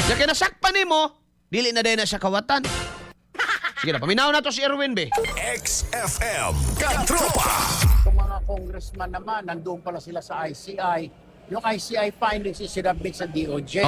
Ya kay nasakpan nimo, dili na day na siya kawatan. Sige na, paminaw na to si Erwin be. XFM Katropa. Kung mga congressman naman, nandoon pala sila sa ICI. Yung ICI findings is sinubmit sa DOJ.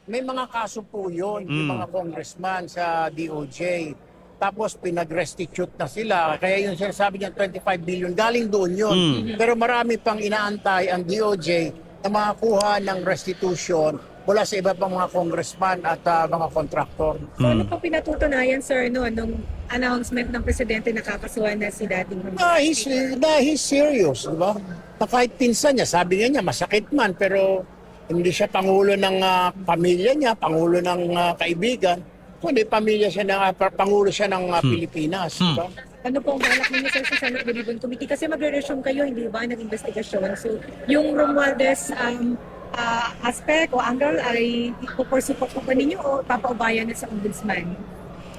May mga kaso po yun, yung mga congressman sa DOJ. Tapos pinag-restitute na sila. Kaya yung sinasabi niya 25 billion, galing doon yun. Pero marami pang inaantay ang DOJ na makakuha ng restitution mula sa iba pang mga congressman at mga contractor. So ano po pinatutunayan, sir, no, nung announcement ng presidente na kakasuhan na si dating Na he's serious, di ba? Na kahit pinsan niya, sabi nga niya, masakit man, pero hindi siya pangulo ng pamilya niya, pangulo ng kaibigan, kundi pamilya siya ng, pangulo siya ng Pilipinas, di ba? Ano po ang balak ninyo, sir, sa Senate Blue Ribbon Committee? Kasi magre-resume kayo, hindi ba, ng investigasyon. So yung Romualdez aspect o angle ay ipupursue po po ba ninyo o papaubaya na sa ombudsman?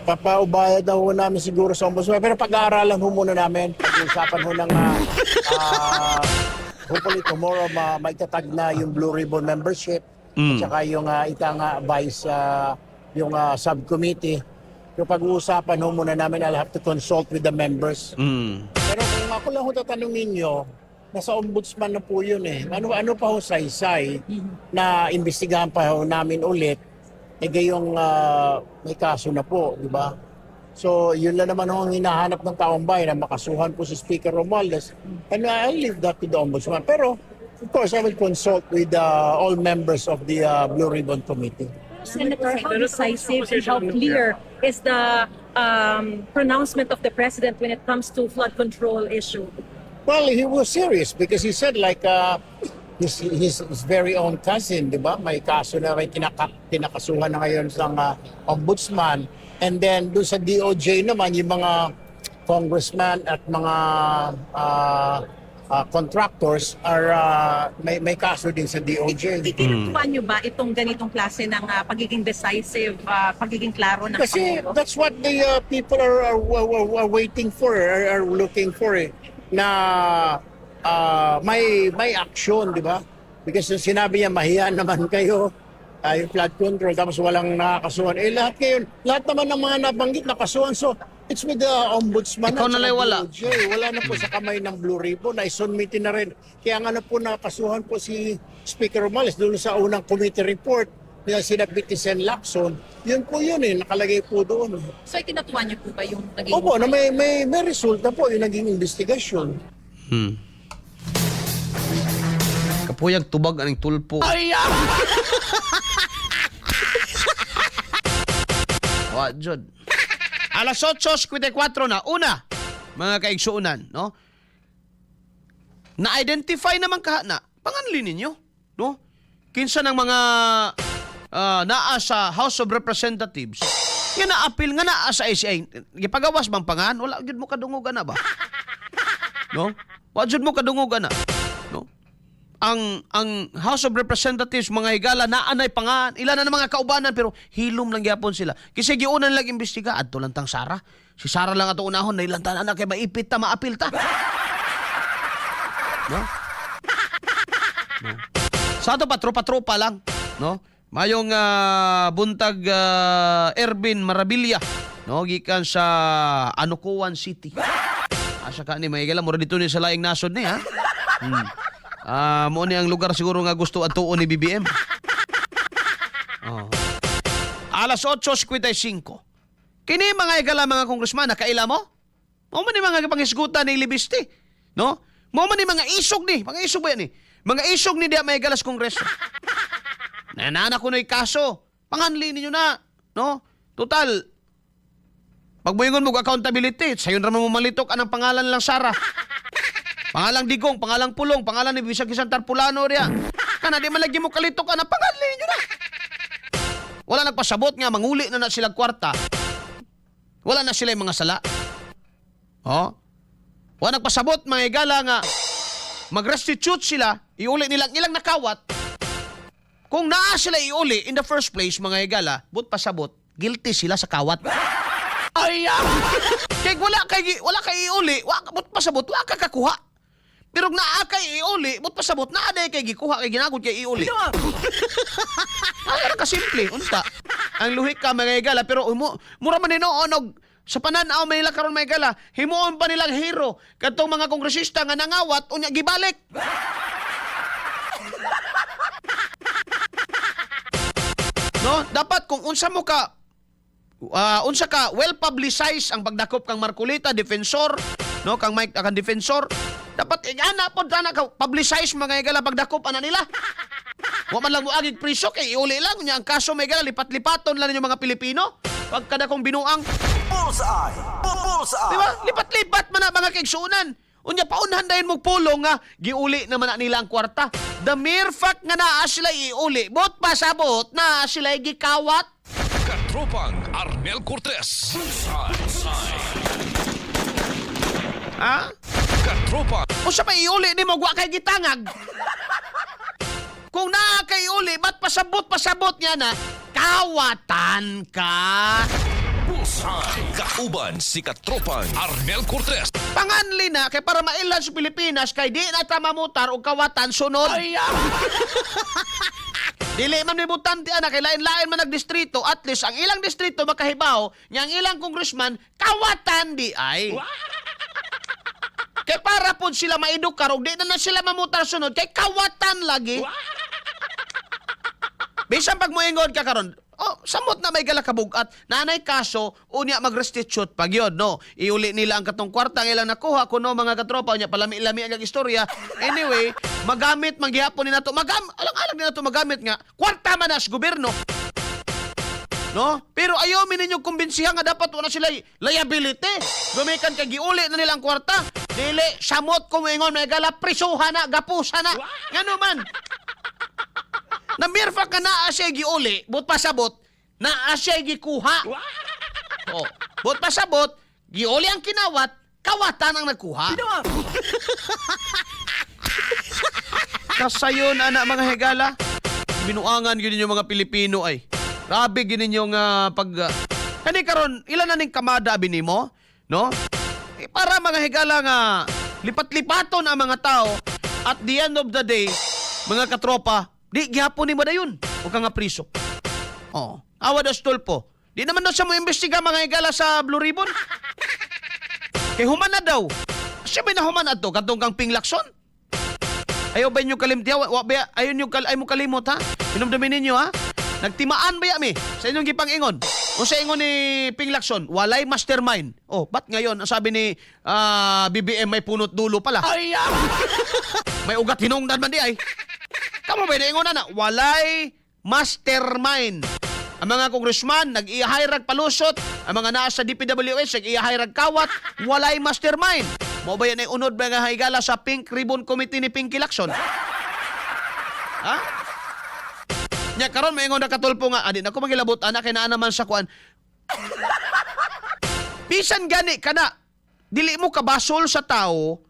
Papaubaya daw ho namin siguro sa ombudsman, pero pag-aaralan ho muna namin, pag-uusapan ho ng hopefully tomorrow maitatag na yung Blue Ribbon membership at saka yung ika nga vice yung subcommittee. Yung pag-uusapan ho muna namin, I'll have to consult with the members. Pero kung ako lang ho tatanungin nyo, nasa ombudsman na po yun eh. Ano, ano pa ho saysay na imbestigahan pa ho namin ulit, eh gayong may kaso na po, di ba? So, yun lang naman ho ang hinahanap ng taong bayan na makasuhan po si Speaker Romualdez. And I'll leave that to the ombudsman. Pero, of course, I will consult with all members of the Blue Ribbon Committee. Senator, how decisive and how clear is the pronouncement of the president when it comes to flood control issue? Well, he was serious because he said like his very own cousin, di ba? May kaso na, may kinakasuhan na ngayon sa ombudsman. And then doon sa DOJ naman, yung mga congressman at mga contractors are may kaso din sa DOJ. Ikinatuwa niyo ba itong ganitong klase ng pagiging decisive, pagiging klaro ng Kasi Pangulo? That's what the people are waiting for, are looking for eh, na may action, di ba? Because yung sinabi niya, mahiya naman kayo, yung flood control, tapos walang nakakasuhan. Eh lahat ngayon, lahat naman ng mga nabanggit nakasuhan. So, it's with the ombudsman Ikaw at na saka lang wala. DOJ. Wala na po sa kamay ng Blue Ribbon. Na-submit na rin. Kaya nga na po nakasuhan po si Speaker Romualdez doon sa unang committee report na sinabit ni Sen Lacson. Yun po yun eh, nakalagay po doon. So ikinatuwa niyo po ba yung naging Opo, na may resulta po yung naging investigasyon. Kapuyag tubag aning Tulfo. Ay! Wa jud. Alas 8:54 na. Una, mga kaigsuonan, no? Na-identify naman kaha na. Panganli ninyo, no? Kinsa ng mga naa sa House of Representatives nga naapil nga naa sa ICI, gipagawas bang pangan, wala gyud mo kadungog ana ba, no? Wa jud mo kadungog ana, no? Ang House of Representatives, mga higala, naanay pangan ilan na ng mga kaubanan, pero hilom lang gyapon sila kasi giunan lang imbestiga adto lang tang Sara, si Sara lang ato unahon na ilang tanan na kay maipit ta, maapil ta, no? No. Sa ato pa tropa-tropa lang, no? Mayong buntag, Ervin Maravilla, no, gikan sa Anukuan City. Asa ka ni, mga higala? Mura dito ni sa laing nasod ni ha. Ah, mo ni ang lugar siguro nga gusto atuon ni BBM. Oh. Alas 8:55. Kini, mga higala, mga congressman, nakaila mo? Mao man ni mga panghisgutan ni Libiste. No? Mao man ni mga isog ni, mga isog ba yan ni? Mga isog ni diya may galas kongreso. Nanana ko na'y kaso. Panganli ninyo na. No? Total, pag moingon mo accountability, sayon ra man mo malitok anang pangalan lang Sara. Pangalang Digong, pangalang Pulong, pangalan ni bisag isang Tarpulano riya. Kana di man lagi mo kalitok anang pangalan ninyo na. Wala nagpasabot nga manguli na na sila kwarta. Wala na sila yung mga sala. Oh. Wala nagpasabot, mga higala, nga mag-restitute sila, iuli nilang ilang nakawat. Kung naa sila iuli in the first place, mga higala, but pasabot, guilty sila sa kawat. Ay! Kay wala kay iuli, wa but pasabot, wa ka kakuha. Pero naa kay iuli, but pasabot naa day kay gikuha kay ginagod kay iuli. Ang kasimple, unta. Ang luhik ka mga higala, pero mura man hinuon og sa pananaw man nila karon mga higala, himuon pa nilang hero kadtong mga kongresista nga nangawat unya gibalik. No, dapat kung unsa mo ka unsa ka well publicized ang pagdakop kang Marcoleta defensor, no, kang Mike kang defensor, dapat ingana pod ana ka publicize mga higala pagdakop ana nila. Wa man lang mo agig priso kay iuli lang unya ang kaso may gala lipat-lipaton lang ninyo mga Pilipino. Pagkada kong binuang, Bullseye! Bullseye! di ba? Lipat-lipat man na mga kaigsuonan. Unya paunhan dayon mo pulong nga giuli naman na nila ang kwarta. The mere fact nga naa sila iuli, bot pasabot naa sila gikawat. Katropang Arnel Cortez. Bullseye! Ha? Katropang Usa pa iuli nimo wa kay gitangag. Kung naa kay iuli, ba't pasabot-pasabot niya na kawatan ka? Bullseye! Kauban si Katropang Arnel Cortez. Panganli na kay para mailhan sa Pilipinas kay di na ta mamutar og kawatan sunod. Dili man may butante ana kay lain-lain man nagdistrito, at least ang ilang distrito makahibaw nga ang ilang congressman kawatan di ay. Kay para pod sila maedukar og di na na sila mamutar sunod kay kawatan lagi. Bisan pag moingon ka karon, oh, samot na may galakabugat, nanay kaso, unya mag-restitute pag yun, no? Iuli nila ang katong kwarta ang ilang nakuha, kuno mga katropa, unya palami-lami ang istorya. Anyway, magamit manggihapon ni nato, alang-alang ni nato magamit nga, kwarta man na sa gobyerno. No? Pero ayaw mi ninyo kumbinsihan nga dapat wala sila liability. Gumikan kay giuli na nila ang kwarta. Dili, samot kung ingon may gala, prisuha na, gapusa na. Ngano man? Na mere fact nga naa siya giuli, but pasabot, naa siya gikuha. Oh, but pasabot, giuli ang kinawat, kawatan ang nagkuha. Kasayon ana mga higala. Binuangan gyud ninyo mga Pilipino ay. Grabe gyud ninyo nga pag kani karon ilan na ning kamada abi nimo, no? Eh, para mga higala nga lipat-lipaton ang mga tao at the end of the day, mga katropa, di gihapon ni dayon o ka nga priso. Oh, awa das tulpo. Di naman daw siya mo imbestiga mga higala sa Blue Ribbon. Kay human na daw. Siya may nahuman adto kadtong kang Ping Lacson. Ayaw ba inyo kalimti? Wa ba ayaw nyo kal ay mo kalimot ha? Hinumdumin ninyo ha? Nagtimaan ba mi sa inyong gipang-ingon? Unsa ingon ni Ping Lacson, walay mastermind. Oh, ba't ngayon ang sabi ni BBM may punot dulo pala? Ay, may ugat hinungdan man di ay. Kamo ba ingon na walay mastermind. Ang mga congressman nag-ihayrag palusot, ang mga naa sa DPWH nag-ihayrag kawat, walay mastermind. Mao ba yan ay unod mga higala sa Pink Ribbon Committee ni Pinky Lacson? Ha? Nya karon maingon na katulpo nga adi nako magilabot ana kay naa naman sa kuan. Bisan gani kana dili mo kabasol sa tao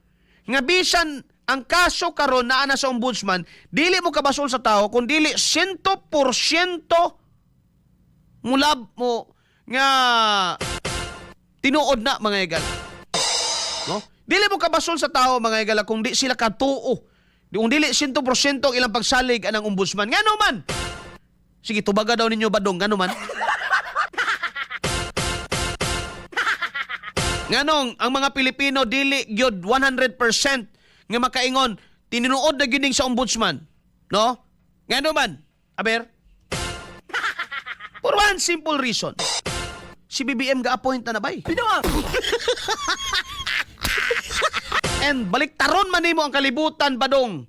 nga bisan ang kaso karon naa na sa ombudsman, dili mo kabasol sa tao kung dili 100% mulab mo nga tinuod na mga higala. No? Dili mo kabasol sa tao mga higala kung di sila katuo. Kung dili 100% ang ilang pagsalig anang ombudsman. Ngano man? Sige, tubaga daw ninyo badong ngano man? Nganong ang mga Pilipino dili gyud 100% nga makaingon tinuod na gyud ning sa ombudsman. No? Ngano man? Aber? For one simple reason. Si BBM ga-appoint na na bay. And baliktaron man nimo ang kalibutan badong.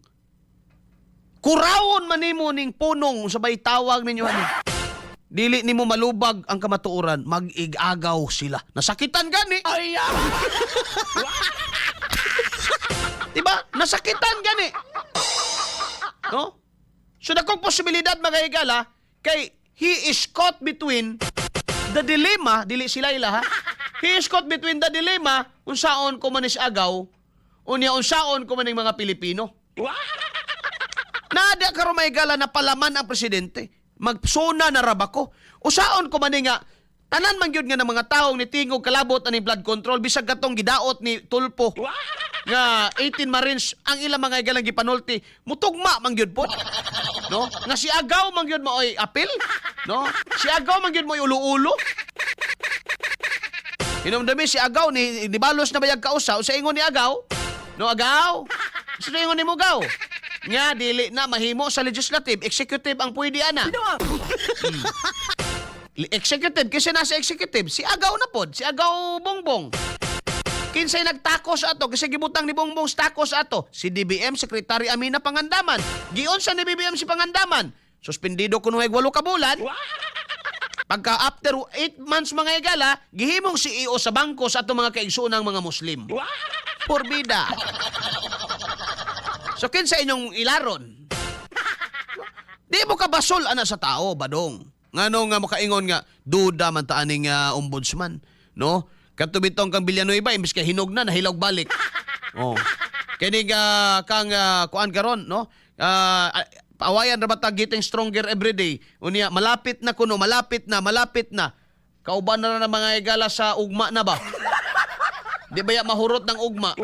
Kurawon man nimo ning punong sa bay tawag ninyo ani. Dili nimo malubag ang kamatuoran, mag-igagaw sila. Nasakitan gani. Ay. Diba? Nasakitan gani. No? So dakong posibilidad mga higala kay he is caught between the dilemma, dili sila ila ha. He is caught between the dilemma unsaon ko man is agaw, unya unsaon ko man ning mga Pilipino. Nada karon may gala na palaman ang presidente. Magsuna na raba ko. Usaon ko man ni nga tanan man gyud nga ng mga taong nitingog kalabot aning flood control bisag katong gidaot ni Tulfo. Nga 18 Marines ang ilang mga higalang gipanulti, mutugma man gyud pod. No? Nga si Agaw man gyud maoy apil, no? Si Agaw man gyud mo'y ulo-ulo. Hinumdumi si Agaw ni nibalos na bayag kausa sa ingon ni Agaw. No, Agaw? Sa ingon ni Mugaw. Nga dili na mahimo sa legislative, executive ang pwede ana. Executive kasi nasa executive si Agaw na pod, si Agaw Bongbong. Kinsay nagtakos ato kasi gibutang ni Bongbong sa takos ato si DBM Secretary Amina Pangandaman. Giunsa ni BBM si Pangandaman? Suspendido kuno 8 ka bulan. Pagka after 8 months, mga igala, gihimong CEO sa bangko sa atong mga kaigsuonang mga Muslim. Porbida. So kinsa inyong ilaron? Di mo ka basol ana sa tao, badong. Ngano nga makaingon nga duda man ta aning ombudsman, no? Kadto bitong kang Villanueva, imbes kay hinog na, nahilaw balik. Oh. Kini nga kang kuan karon, no? Paawayan ra ba ta, getting stronger every day. Unya malapit na kuno, malapit na, malapit na. Kauban na ra mga igala sa ugma na ba? Di ba ya mahurot ng ugma?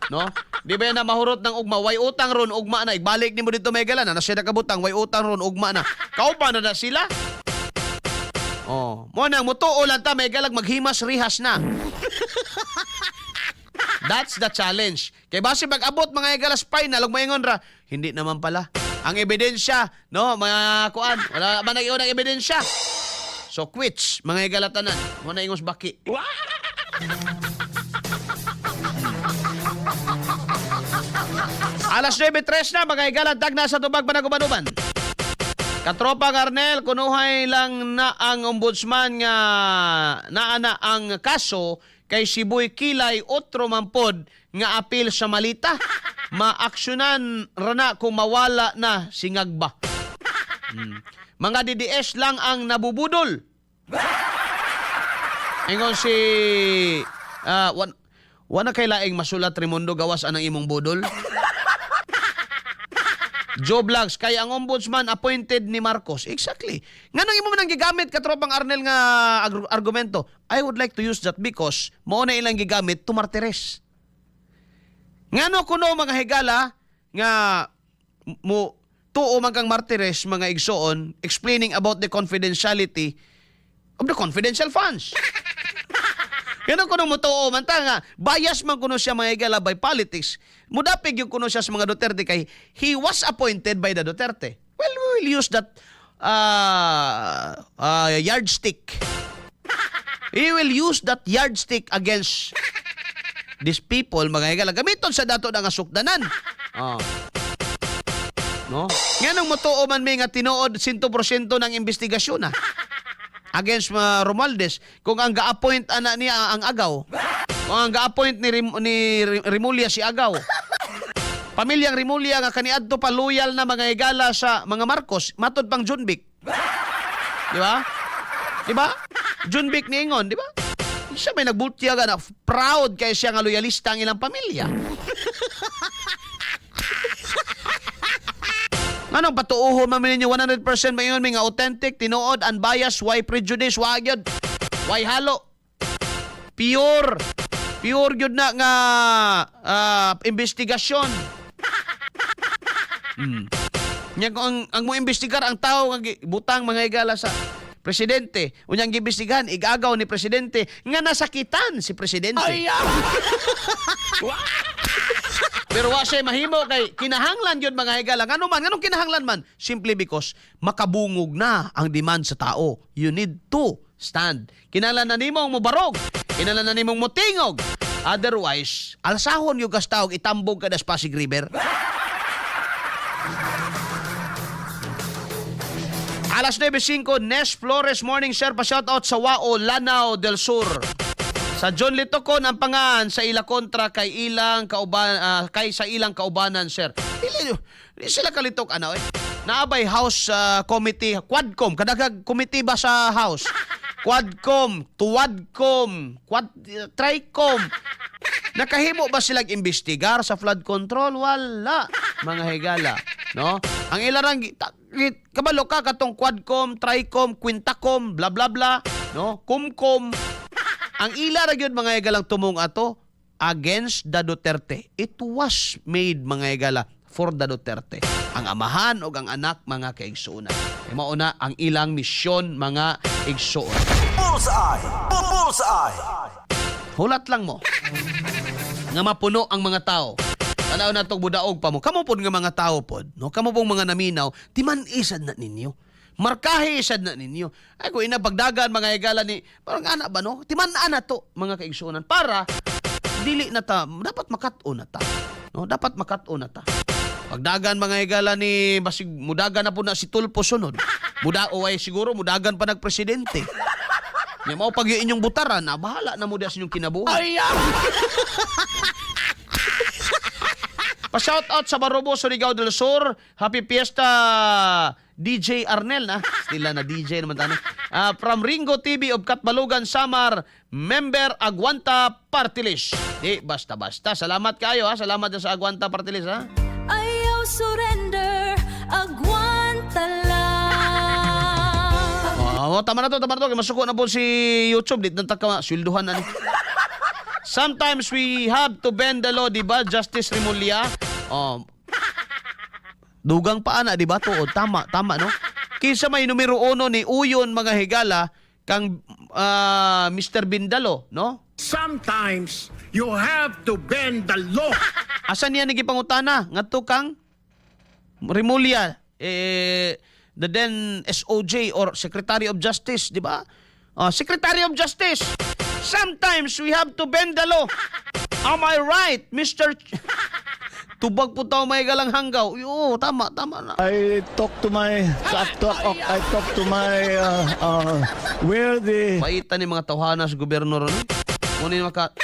No? Di ba yan na mahurot ng ugma? Way utang ron, ugma na. Ibalik nimo dito, may gala na. Nasa nakabutang, way utang ron, ugma na. Kauban na na sila. Oh, mo nang mutuo lang ta, may galag, maghimas rihas na. That's the challenge. Kay base pag-abot, mga igalas, final, ug maingon ra, hindi naman pala. Ang ebidensya, no, mga kuan, wala ba nag ang ebidensya? So quits, mga igalatanan. Mo na ingos baki. Alas 9:03 na, mga igalan, tagna sa tubag panaguban-uban. Katropa Arnel, kunuhay lang na ang ombudsman nga naa na ang kaso kay Siboy Kilay, otro man pod nga apil sa malita. Maaksyonan rana kung mawala na singagba. Mga DDS lang ang nabubudol. Ingon si wana kay laing masulat Raimundo gawas anang imong budol. Joe Vlogs, kay ang ombudsman appointed ni Marcos. Exactly. Nganong imo man ang gigamit, katropang Arnel, nga argumento? I would like to use that because mao na ilang gigamit to martires. Ngano kuno, mga higala, nga mo tuo man kang martires, mga igsoon, explaining about the confidentiality of the confidential funds. Ganun kuno mo tuo man ta nga bias man kuno siya, mga higala, by politics. Mudapig yung kuno siya sa mga Duterte kay he was appointed by the Duterte. Well, we will use that yardstick. He will use that yardstick against these people, mga higala. Gamiton sa dato na nga sukdanan. Oh. No? Nganong motuo man mi nga tinuod 100% ng investigasyon na against mga Romualdez kung ang ga-appoint ana niya ang Agaw? Kung ang ga-appoint ni Remulla si Agaw. Pamilyang Remulla nga kaniadto pa loyal na, mga higala, sa mga Marcos, matod pang Junvic. Di ba? Di ba? Junvic niingon, di ba? Siya may nagbultiya na proud kay siya nga loyalista ang ilang pamilya. Anong patuoho man ninyo 100% mayon mi nga authentic, tinuod, unbiased, why prejudice, wa gyud. Why halo. Pure. Pure gyud na nga investigasyon. Nya kung ang mo imbestigar ang tao nga butang, mga higala, sa presidente, unyang giimbestigahan igagaw ni presidente nga nasakitan si presidente. Pero wa siya mahimo kay kinahanglan yun, mga higala. Ngano man, nganong kinahanglan man? Simply because makabungog na ang demand sa tao. You need to stand. Kinahanglan na nimong mobarog. Kinahanglan na nimong motingog. Otherwise, alsahon yung kas tawag, itambog ka na sa Pasig River. Alas 9:05, Nes Flores, morning sir, pa-shoutout sa Wao, Lanao del Sur. Sa John Litocon ang pangan sa ila kontra kay ilang kauban kay sa ilang kaubanan, sir. Dili, di sila kalitok ano eh. Naabay House Committee, Quadcom, kadagag committee ba sa House? Quadcom, Tuwadcom, Quad Tricom. Nakahimo ba silang imbestigar sa flood control? Wala, mga higala, no? Ang ilarang kabalo ka katong Quadcom, Tricom, Quintacom, bla bla bla, no? Kumkom. Ang ila ra gyud, mga higalang, tumong ato. against the Duterte. It was made, mga higala, for the Duterte. Ang amahan o ang anak, mga kaigsuonan. E mao na ang ilang misyon, mga igsuon. Bullseye! Bullseye! Hulat lang mo nga mapuno ang mga tao. Tanaw na tong budaog pa mo. Kamo pod nga mga tao pod, no? Kamo pong mga naminaw, timan-i sad na ninyo. Markahe sad na ninyo. Ay kung ina pagdagan, mga higala, ni parang ana ba, no? Timan-an na to, mga kaigsuonan, para dili na ta dapat makat-on na ta. No? Dapat makat-on na ta. Pagdagan, mga higala, ni basig mudagan na po na si Tulfo sunod. Muda o ay siguro mudagan pa nagpresidente. Nya mao pag inyong butaran, na bahala na mo diya sa inyong kinabuhi. Ay, pa-shout out sa Barobo, Surigao del Sur. Happy Fiesta, DJ Arnel na. Sila na DJ naman tani. Ah, from Ringo TV of Katbalugan, Samar, member Aguanta Party List. Di basta-basta. Salamat kayo ha. Salamat dyan sa Aguanta Party List ha. Ayaw surrender, agwanta lang. Oh, tama na to, tama na to. Kay masuko na po si YouTube. Di na ta ka swelduhan na ni. Sometimes we have to bend the law, di ba? Justice Remulla. Oh. Dugang pa ana, di ba? Tuod, tama, tama, no? Kinsa may numero uno ni Uyon, mga higala, kang Mr. Bindalo, no? Sometimes you have to bend the law. Asa niya nagipangutana? Ngadto kang Remulla, eh, the then SOJ or Secretary of Justice, di ba? Ah, Secretary of Justice, sometimes we have to bend the law. Am I right, Mr. Tubag po tao may galang hanggaw. Yo, tama, tama na. I talk to my where the Paitan ni mga tawhana sa gobyerno ron. Ngunit maka